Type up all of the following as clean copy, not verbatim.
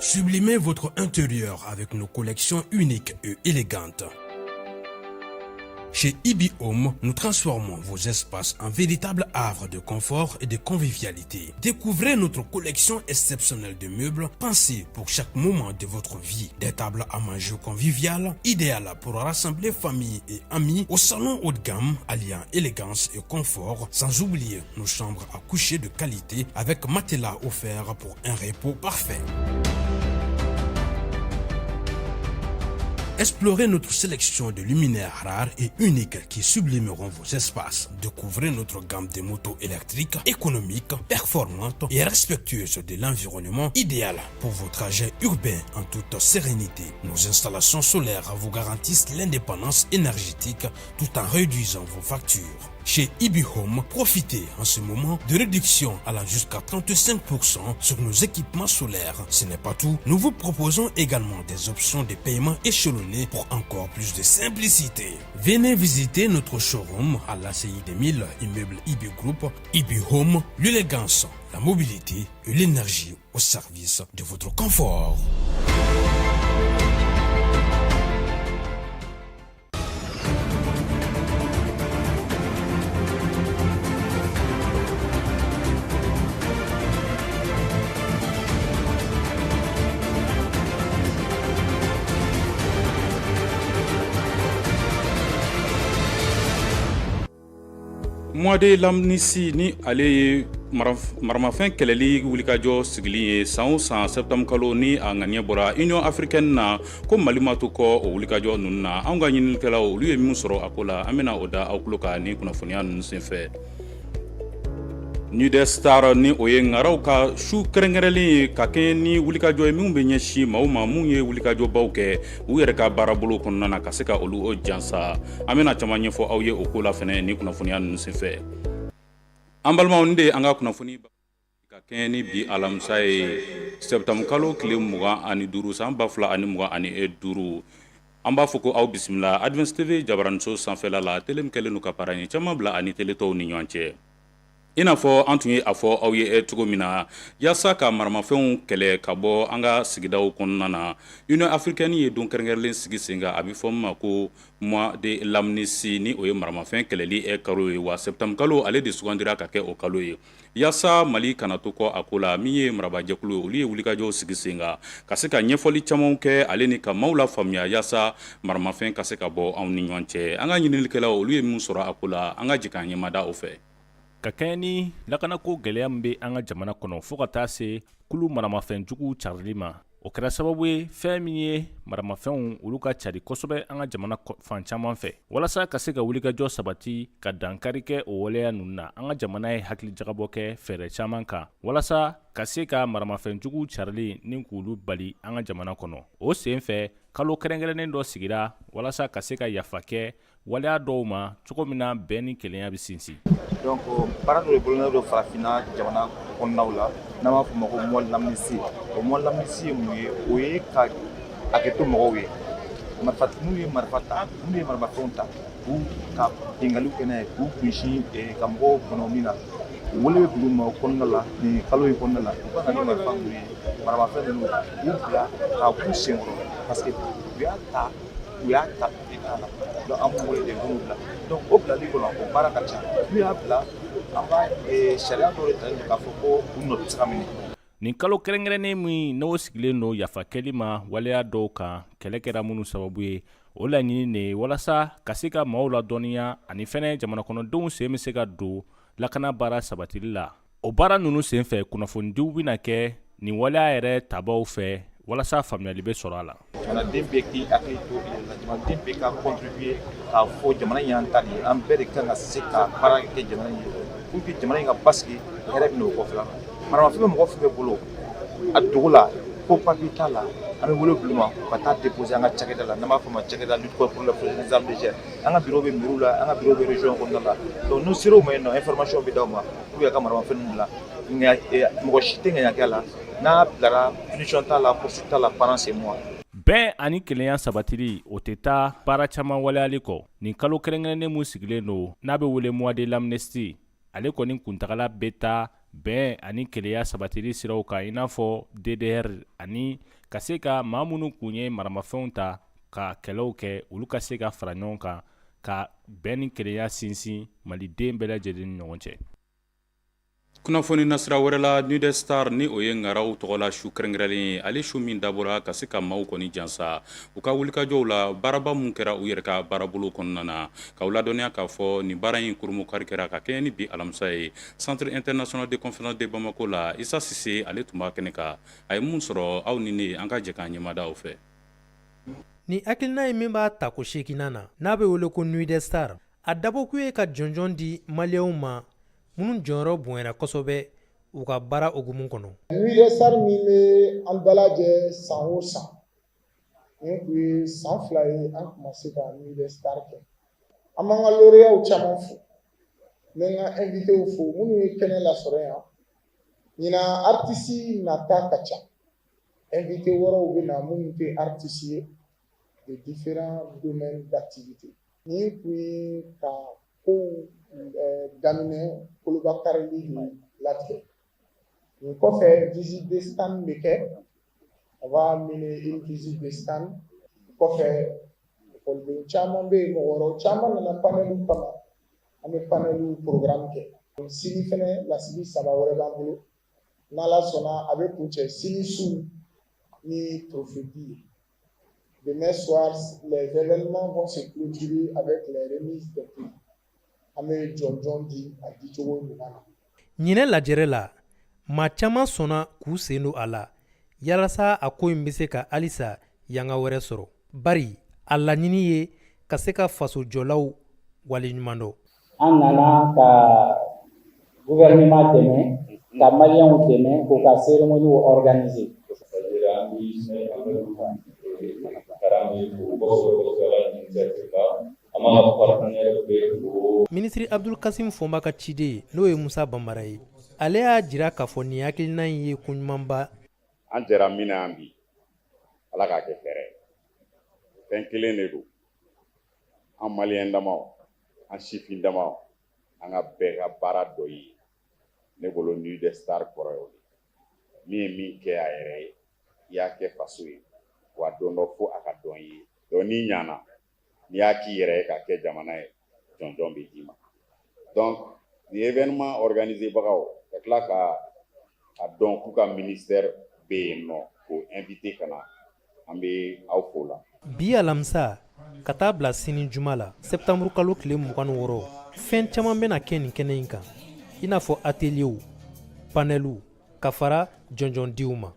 Sublimez votre intérieur avec nos collections uniques et élégantes. Chez Ibi Home, nous transformons vos espaces en véritables havres de confort et de convivialité. Découvrez notre collection exceptionnelle de meubles pensés pour chaque moment de votre vie. Des tables à manger conviviales, idéales pour rassembler famille et amis au salon haut de gamme, alliant élégance et confort, sans oublier nos chambres à coucher de qualité avec matelas offert pour un repos parfait. Explorez notre sélection de luminaires rares et uniques qui sublimeront vos espaces. Découvrez notre gamme de motos électriques, économiques, performantes et respectueuses de l'environnement, idéal pour vos trajets urbains en toute sérénité. Nos installations solaires vous garantissent l'indépendance énergétique tout en réduisant vos factures. Chez Ibi Home, profitez en ce moment de réductions allant jusqu'à 35% sur nos équipements solaires. Ce n'est pas tout, nous vous proposons également des options de paiement échelonnées pour encore plus de simplicité. Venez visiter notre showroom à l'ACI 2000, immeuble Ibi Group. Ibi Home, l'élégance, la mobilité et l'énergie au service de votre confort. Mois de l'amnistie ni ale ye maramafɛn kɛlɛli wulikajɔ sigili ye san o san septembre kalo ni a ŋaniya bɔra Union africaine na ko Mali ma to kɔ o wulikajɔ ninnu na. Anw ka ɲininikɛlaw olu ye min sɔrɔ a ko la, an bɛna o da aw tulo kan ni kunnafoniya ninnu senfɛ. Nuit des Stars ni o ye ŋaraw ka su kɛrɛnkɛrɛnlen ye ka kɛɲɛ ni wulikajɔ ye minnu bɛ ɲɛsin maaw ma minnu ye wulikajɔbaw kɛ u yɛrɛ ka baarabolo kɔnɔna na ka se ka olu o jansa. An bɛna caman ɲɛfɔ aw ye o ko la fɛnɛ ni kunnafoniya ninnu senfɛ. An balimaw, nin de ye an ka kunnafoni ka kɛɲɛ ni bi alamisa ye, septembre kalo tile 25 san 2025. An b'a fɔ ko aw bisimila Advance TV jabaraniso sanfɛla la, tele min kɛlen don ka para ɲɛ caman bila ani tele tɔw ni ɲɔgɔn cɛ. I n'a fɔ an tun ye a fɔ aw ye cogo min na, yaasa ka maramafɛnw kɛlɛ ka bɔ an ka sigidaw kɔnɔna na, Union africaine ye don kɛrɛnkɛrɛnlen sigi sen kan, a bɛ fɔ min ma ko mois de l'amnistie, ni o ye maramafɛn kɛlɛli kalo ye. Wa septembre kalo ale de sugandira ka kɛ o kalo ye yaasa Mali kana to kɔ a ko la. Min ye marabajɛkulu ye, olu ye wulikajɔw sigi sen kan ka se ka ɲɛfɔli camanw kɛ ale ni ka maaw lafaamuya yaasa maramafɛn ka se ka bɔ anw ni ɲɔgɔn cɛ. An ka ɲininikɛlaw olu ye min sɔrɔ a ko la, an ka jɛ k'an ɲɛmada o fɛ. Ka kɛɲɛ ni lakanako gɛlɛya min bɛ an ka jamana kɔnɔ fo ka taa se kulu maramafɛnjugu carili ma, o kɛra sababu ye fɛn min ye maramafɛnw olu ka cari kosɛbɛ an ka jamana fan caman fɛ. Walasa ka se ka wulikajɔ sabati ka dankari kɛ o waleya ninnu na, an ka jamana ye hakilijagabɔ kɛ fɛɛrɛ caman kan walasa ka se ka maramafɛnjugu carili ni k'olu bali an ka jamana kɔnɔ. O sen fɛ, kalo kɛrɛnkɛrɛnnen dɔ sigira walasa ka se ka yafa kɛ waleya dɔw ma cogo min na bɛn ni kelenya bɛ sinsin. Donc baara dɔ de bolodalen don farafinna jamana kɔnɔnaw la n'an b'a fɔ o ma ko mois de l'amnistie. O mois de l'amnistie ye mun ye? O ye ka hakɛ to mɔgɔw ye, marifa minnu ye marifa ta, minnu ye maramafɛnw ta k'u ka binkanniw kɛ n'a ye, k'u kunsin ka mɔgɔw bɔnɛ min na, wele bɛ bila u ma o kɔnɔna la. Nin kalo in kɔnɔna la, u ka na ni marifa ninnu ye, maramafɛn ninnu k'u bila k'a b'u senkɔrɔ, parce que u y'a ta u y'a ta état la. Donc an b'u wele de k'u bila. Donc o bilali kɔnɔ, o baara ka ca. N'u y'a bila, an b'a sariya dɔw de talen don k'a fɔ ko u nɔ tɛ se ka minɛ. Nin kalo kɛrɛnkɛrɛnnen min n'o sigilen don yafa kɛli ma waleya dɔw kan, kɛlɛ kɛra minnu sababu ye, o laɲini de ye walasa ka se ka maaw ladɔnniya ani fɛnɛ jamana kɔnɔdenw sen bɛ se ka don lakana baara sabatili la. O baara ninnu senfɛ, kunnafonidiw bɛna kɛ nin waleya yɛrɛ tabaw fɛ walasa faamuyali bɛ sɔrɔ a la. Jamanaden bɛɛ k'i hakili to i yɛrɛ la, jamanaden bɛɛ ka contribuer k'a fɔ jamana in y'an ta de ye, an bɛɛ de kan ka se ka baara kɛ jamana in ye pour que jamana in ka basigi, hɛrɛ bɛ na o kɔfɛla la. Maramafɛn bɛ mɔgɔ fɛn fɛn bolo a dogo la ko papier t'a la, an bɛ wele bila u ma u ka taa déposer an ka cakɛda la n'an b'a fɔ o ma cakɛda lutte contre la des armes légères. An ka bureau bɛ mairie la, an ka bureau bɛ région kɔnɔna la. Donc n'u sera u ma yen nɔ, information bɛ d'aw ma pour que a ka maramafɛn ninnu bila. Mɔgɔ si tɛ ŋaniya kɛ a la, n'a bilara, punition t'a la, poursuite t'a la pendant ce mois. Bɛn ani kelenya sabatili, o tɛ taa baara caman waleyali kɔ. Nin kalo kɛrɛnkɛrɛnnen min sigilen don n'a bɛ wele mois de l'amnistie, ale kɔni kuntagala bɛ taa Bɛn ani kelenya sabatili siraw kan, i n'a fɔ DDR, ani ka se ka maa minnu kun ye maramafɛnw ta ka kɛlɛw kɛ, olu ka se ka fara ɲɔgɔn kan ka bɛn ni kelenya sinsin Maliden bɛɛ lajɛlen ni ɲɔgɔn cɛ. Kunnafoni nasira wɛrɛ la, Nuit des Stars, ni o ye ŋaraw tɔgɔla su kɛrɛnkɛrɛnlen ye, ale su min dabɔra ka se ka maaw kɔni jansa u ka wulikajɔw la, baaraba min kɛra u yɛrɛ ka baarabolo kɔnɔna na. K'aw ladɔnniya k'a fɔ nin baara in kurumukari kɛra ka kɛɲɛ ni bi alamisa ye, Centre international de conférence de Bamako la. Isa Sise, ale tun b'a kɛnɛ kan. A ye mun sɔrɔ, aw ni ne, an ka jɛ k'an ɲɛmada aw fɛ. Ni hakilina ye min b'a tako seeginnan na, n'a bɛ wele ko Nuit des Stars, a dabɔkun ye ka jɔnjɔn di Maliyɛnw ma minnu jɔyɔrɔ bonyana kosɛbɛ u ka baara hukumu kɔnɔ. Nuit des Stars min bɛ an dalajɛ san o san, nin tun ye san 2 ye an tun ma se ka Nuit des Stars kɛ. An b'an ka lauréats caman fo, n bɛ n ka invités fo minnu ye kɛnɛ lasɔrɔ yan. Ɲinan artiste nata ka ca, invité wɛrɛw bɛ na minnu tɛ artiste ye, de différents domaines d'activité. Nin tun ye ka kow daminɛ kolobakarili de latigɛ. Nin kɔfɛ, visite de stand bɛ kɛ. On va mener une visite de stand. Kɔfɛ, ekɔliden caman bɛ yen, mɔgɔ wɛrɛw caman nana panel kama, an bɛ panel programme kɛ. Sini fɛnɛ, lasigi saba wɛrɛ b'an bolo. N'Ala sɔnna, a bɛ kuncɛ sini su ni trophée di ye. Demain soir, les événements vont se clôturer avec les remises des prix. An bɛ jɔnjɔn di a dicogo ɲuman na. Ɲinɛ lajɛrɛ la, maa caman sɔnna k'u sen don a la yalasa a ko in bɛ se ka halisa yanga wɛrɛ sɔrɔ, bari a laɲini ye ka se ka fasojɔlaw waleɲuman dɔn. An nana ka gouvernement dɛmɛ, ka Maliyɛnw dɛmɛ k'u ka cérémonie organiser. An bɛ an b'an ka partenaire bɛɛ fo. Minisiri Abdul Kasim Fɔnba ka ciden, n'o ye Musa Banbara ye, ale y'a jira k'a fɔ nin hakilina in ye ko ɲumanba. An jɛra min na yan bi, Ala k'a kɛ hɛrɛ ye. Fɛn kelen de don, an Maliyɛn damaw, an sifin damaw, an ka bɛɛ ka baara dɔ ye. Ne bolo, Nuit des Stars kɔrɔ ye o de min ye. Min kɛ a yɛrɛ ye, i y'a kɛ faso ye, wa don dɔ fo a ka dɔn i ye. Donc n'i ɲana, n'i y'a k'i yɛrɛ ye k'a kɛ jamana ye, jɔnjɔn bɛ d'i ma. Donc nin événement organisé bagaw ka tila ka a dɔn k'u ka ministère bɛ yen nɔ k'o invité ka na, an bɛ aw fo la. Bi alamisa ka taa bila sini juma la, sɛptanburu kalo tile 26, fɛn caman bɛna kɛ nin kɛnɛ in kan, i n'a fɔ atelierw, panelw, ka fara jɔnjɔndiw ma.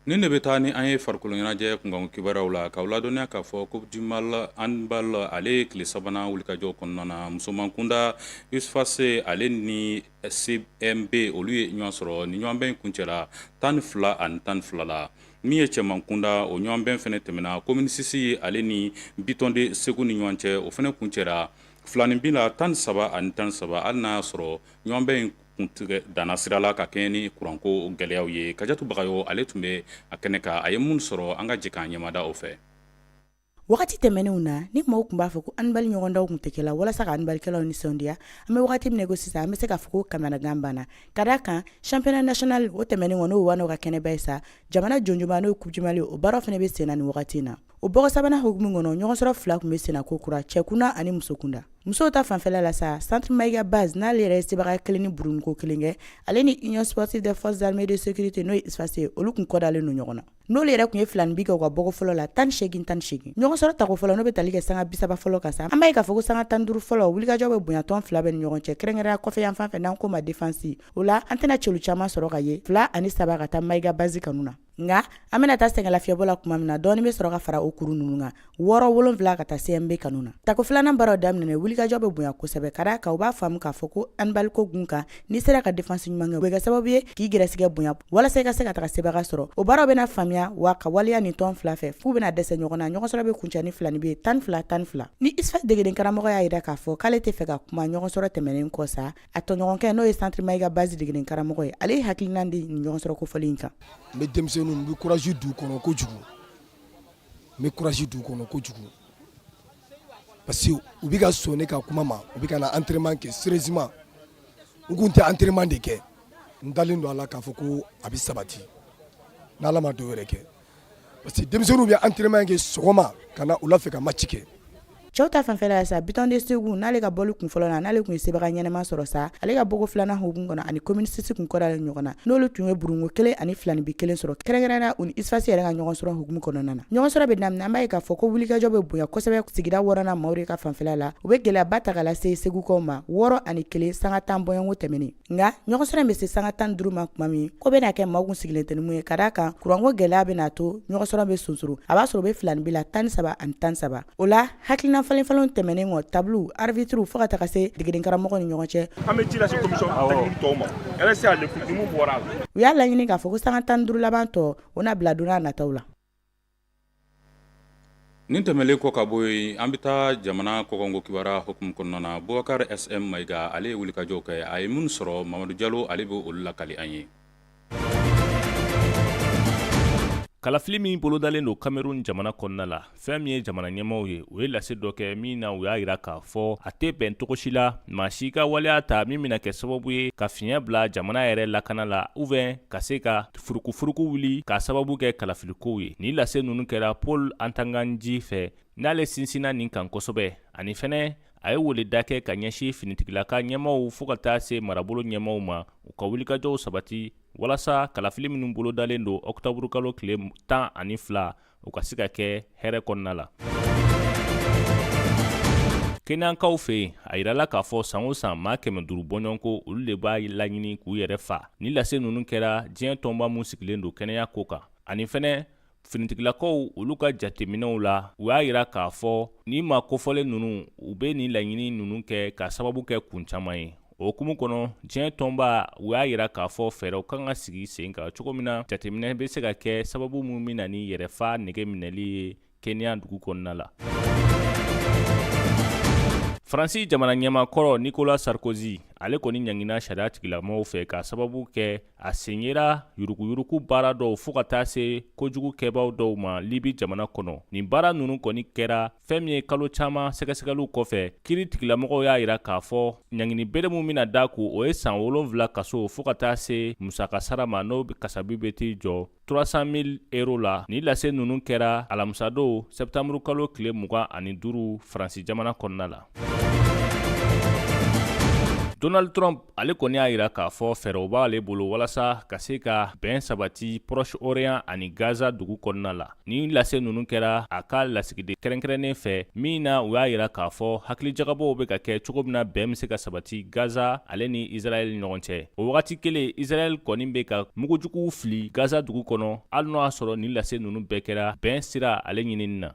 Nin de bɛ taa ni an ye farikolo ɲɛnajɛ kunkan kibaruyaw la. K'aw ladɔnniya k'a fɔ Coupe du Mali handball, ale ye tile sabanan wulikajɔ kɔnɔna na, musoman kunda, USFAS ale ni CMB, olu ye ɲɔgɔn sɔrɔ. Ni ɲɔgɔnbɛn in kuncɛla 12-12 la. Min ye cɛman kunda, o ɲɔgɔnbɛn fɛnɛ tɛmɛna commune 6 ale ni Biton de Segu ni ɲɔgɔn cɛ. O fɛnɛ kuncɛra fila ni bin la, 13-13, hali n'a y'a sɔrɔ ɲɔgɔnbɛn in kuntigɛ danna sira la ka kɛɲɛ ni kuranko gɛlɛyaw ye. Kajatu Bagayo, ale tun bɛ a kɛnɛ kan. A ye mun sɔrɔ, an ka jɛ k'an ɲɛmada o fɛ. Wagati tɛmɛnenw na, ni maaw tun b'a fɔ ko handball ɲɔgɔndanw tun tɛ kɛla walasa ka handballikɛlaw nisɔndiya, an bɛ wagati min na ko sisan, an bɛ se k'a fɔ ko kamanagan banna, ka d'a kan championnat national o tɛmɛnen kɔ, n'o ye ka kɛnɛba ye sa, jamana jɔnjɔnba, n'o ye Coupe du Mali, o baara fana bɛ sen na nin wagati in na. O bɔgɔ sabanan hukumu kɔnɔ, ɲɔgɔn sɔrɔ fila tun bɛ sen na ko kura, cɛ kunda ani muso kunda. Musow ta fanfɛla la sa, Centre Maïga Base, n'ale yɛrɛ ye sebaga kelen ni buruniko kelen kɛ, ale ni Union sportive des forces armées de sécurité, n'o ye USFAS ye, olu tun kɔdalen don ɲɔgɔn na. N'olu yɛrɛ tun ye fila ni bi kɛ u ka bɔgɔ fɔlɔ la, 18-18. Ɲɔgɔn sɔrɔ tako fɔlɔ, n'o bɛ tali kɛ sanga 30 fɔlɔ kan sa, an b'a ye k'a fɔ ko sanga 15 fɔlɔ, wulikajɔ bɛ bonya tɔn fila bɛ ni ɲɔgɔn cɛ, kɛrɛnkɛrɛnya kɔfɛ yan fan fɛ, n'an ko ma défense. O la, an tɛna celu caman sɔrɔ ka ye, 2 ani 3 ka taa Maïga Base kanu na. Nka an bɛna taa sɛgɛnlafiyɛbɔ la tuma min na, dɔɔni bɛ sɔrɔ ka fara o kuru ninnu kan, 6 7 ka taa CMB kanu na. Tako filanan baaraw daminɛ, wulikajɔ bɛ bonya kosɛbɛ, ka d'a kan u b'a faamu k'a fɔ ko handball ko gun kan, n'i sera ka défense ɲuman kɛ, o bɛ kɛ sababu ye k'i gɛrɛsɛgɛ bonya walasa i ka se ka taga sebaga sɔrɔ. O baaraw bɛna faamuya wa ka waleya nin tɔn fila fɛ, f'u bɛna dɛsɛ ɲɔgɔn na. Ɲɔgɔn sɔrɔ bɛ kuncɛ ni fila ni bi 12-12. Ni USFAS degeden karamɔgɔ y'a jira k'a fɔ k'ale tɛ fɛ ka kuma ɲɔgɔn sɔrɔ tɛmɛnen kɔ sa, a tɔɲɔgɔnkɛ, n'o ye Centre Maïga Base degeden karamɔgɔ ye, ale ye hakilina di nin ɲɔgɔn sɔrɔ kofɔlen in kan. N bɛ denmisɛnninw, n bɛ courage d'u kɔnɔ kojugu, n bɛ courage d'u kɔnɔ kojugu, parce que u bɛ ka sɔn ne ka kuma ma, u bɛ ka na entraînement kɛ sérieusement. N kun tɛ entraînement de kɛ. N dalen don a la k'a fɔ ko a bɛ sabati n'Ala ma dɔ wɛrɛ kɛ parce que denmisɛnninw bɛ entraînement kɛ sɔgɔma ka na wula fɛ ka match kɛ. Cɛw ta fanfɛla la sa, Biton de Segu n'ale ka bɔli kun fɔlɔ la, n'ale tun ye sebaga ɲɛnama sɔrɔ sa, ale ka bɔko filanan hukumu kɔnɔ, ani commune 6 kun kɔrɔlen ɲɔgɔn na, n'olu tun ye burunko 1 ani 2 ni 1 sɔrɔ, kɛrɛnkɛrɛnnenya u ni USFAS yɛrɛ ka ɲɔgɔn sɔrɔ hukumu kɔnɔna na. Ɲɔgɔn sɔrɔ bɛ daminɛ, an b'a ye k'a fɔ ko wulikajɔ bɛ bonya kosɛbɛ sigida wɔɔrɔnan maaw de ka fanfɛla la. U bɛ gɛlɛyaba ta ka lase segukaw ma, 6-1, sanga 10 bɔɲɔgɔnko tɛmɛnen. Nka ɲɔgɔn sɔrɔ in bɛ se sanga 15 ma tuma min, ko bɛna kɛ maaw kun sigilen tɛ ni mun ye, ka d'a kan kuranko gɛlɛya bɛna to ɲɔgɔn sɔrɔ bɛ sonsoro. A b'a sɔrɔ u bɛ 2 ni bi la, 13-13. O la, hakilina falen falenw tɛmɛnen kɔ, tableau, arbitre, fo ka taga se degeden karamɔgɔ ni ɲɔgɔn cɛ. An bɛ ci lase commission technique tɔw ma, RSA le mun bɔra a la. U y'a laɲini k'a fɔ ko sanga 15 laban tɔ, o na bila don n'a nataw la. Nin tɛmɛnlen kɔ ka bɔ yen, an bɛ taa jamana kɔkanko kibaruya hukumu kɔnɔna na. Bubakari SM Mayiga, ale ye wulikajɔw kɛ, a ye minnu sɔrɔ, Mamadu Jalo, ale bɛ olu lakali an ye. Kalafili min bolodalen don Cameroun jamana kɔnɔna la, fɛn min ye jamana ɲɛmaaw ye, u ye lase dɔ kɛ min na u y'a jira k'a fɔ a tɛ bɛn cogo si la maa si ka waleya ta min bɛna kɛ sababu ye ka fiɲɛ bila jamana yɛrɛ lakana la ou bien ka se ka furukufuruku wuli k'a sababu kɛ kalafilikow ye. Nin lase ninnu kɛra Paul Atanga Nji fɛ, n'ale sinsinna nin kan kosɛbɛ. Ani fɛnɛ a ye weleda kɛ ka ɲɛsin finitigilaka ɲɛmaaw fo ka taa se marabolo ɲɛmaaw ma, u ka wulikajɔw sabati walasa kalafili minnu bolodalen don ɔkutɔburukalo tile 12, u ka se ka kɛ hɛrɛ kɔnɔna la. Kenyankaw fɛ yen, a yirala k'a fɔ san o san maa 500 bɔɲɔgɔnko, olu de b'a laɲini k'u yɛrɛ fa. Ni lase ninnu kɛra diɲɛ tɔnba min sigilen don kɛnɛya ko kan, ani fɛnɛ finitigilakaw olu ka jateminɛw la, u y'a yira k'a fɔ ni maa kofɔlen ninnu, u bɛ nin laɲini ninnu kɛ ka sababu kɛ kun caman ye. O hukumu kɔnɔ, diɲɛ tɔnba u y'a yira k'a fɔ fɛɛrɛw kan ka sigi sen kan cogo min na jateminɛ bɛ se ka kɛ sababu min bɛ na ni yɛrɛfa nege minɛli ye Kenya dugu kɔnɔna la. Faransi jamana ɲɛmaa kɔrɔ Nicolas Sarkozy, ale kɔni ɲangina sariya tigilamɔgɔw fɛ k'a sababu kɛ a sen yera yuruguyurugu baara dɔw fo ka taa se kojugu kɛbaaw dɔw ma Libi jamana kɔnɔ. Nin baara ninnu kɔni kɛra fɛn min ye kalo caman sɛgɛsɛgɛliw kɔfɛ, kiri tigilamɔgɔw y'a yira k'a fɔ ɲangini bere min bɛna da kun, o ye san 7 kaso fo ka taa se musaka sara ma, n'o kasabi bɛ t'i jɔ 300 000 euros la. Nin lase ninnu kɛra alamisadon septembre kalo tile 25 Faransi jamana kɔnɔna la. Donald Trump, ale kɔni y'a yira k'a fɔ fɛɛrɛw b'ale bolo walasa ka se ka bɛn sabati Proche Orient ani Gaza dugu kɔnɔna la. Nin lase ninnu kɛra a ka lasigiden kɛrɛnkɛrɛnnen fɛ min na u y'a yira k'a fɔ hakilijagabɔw bɛ ka kɛ cogo min na bɛn bɛ se ka sabati Gaza ale ni Israël ɲɔgɔn cɛ. O wagati kelen, Israël kɔni bɛ ka mugujuguw fili Gaza dugu kɔnɔ, hali n'o y'a sɔrɔ nin lase ninnu bɛɛ kɛra bɛn sira ale ɲinini na.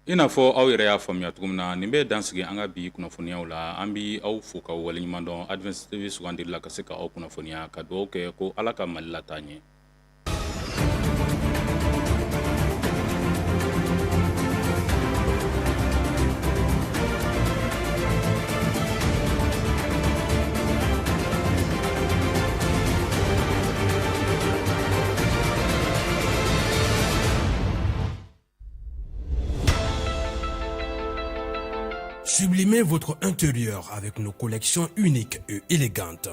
I n'a fɔ aw yɛrɛ y'a faamuya cogo min na, nin bɛ dan sigi an ka bi kunnafoniyaw la. An bɛ aw fo k'aw waleɲuman dɔn Advance TV sugandili la ka se ka aw kunnafoniya, ka dugawu kɛ ko Ala ka Mali lataa ɲɛ. Sublimez votre intérieur avec nos collections uniques et élégantes.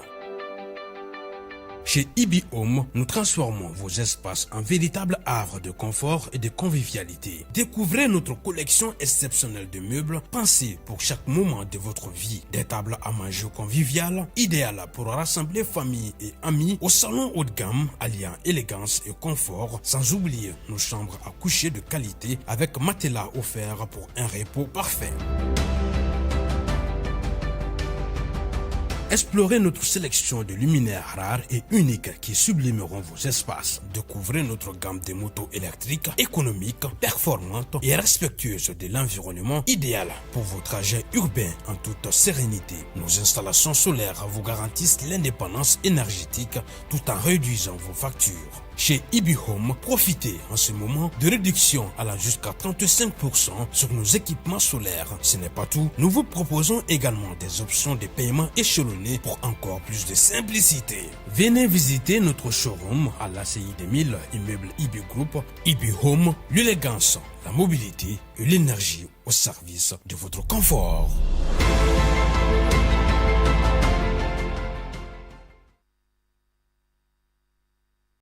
Chez Ibi Home, nous transformons vos espaces en véritables havres de confort et de convivialité. Découvrez notre collection exceptionnelle de meubles pensés pour chaque moment de votre vie. Des tables à manger conviviales, idéales pour rassembler famille et amis au salon haut de gamme, alliant élégance et confort, sans oublier nos chambres à coucher de qualité avec matelas offert pour un repos parfait. Explorez notre sélection de luminaires rares et uniques qui sublimeront vos espaces. Découvrez notre gamme de motos électriques économiques, performantes et respectueuses de l'environnement, idéal pour vos trajets urbains en toute sérénité. Nos installations solaires vous garantissent l'indépendance énergétique tout en réduisant vos factures. Chez Ibi Home, profitez en ce moment de réduction allant jusqu'à 35% sur nos équipements solaires. Ce n'est pas tout, nous vous proposons également des options de paiement échelonnées pour encore plus de simplicité. Venez visiter notre showroom à l'ACI 2000, immeuble Ibi Group. Ibi Home, l'élégance, la mobilité et l'énergie au service de votre confort.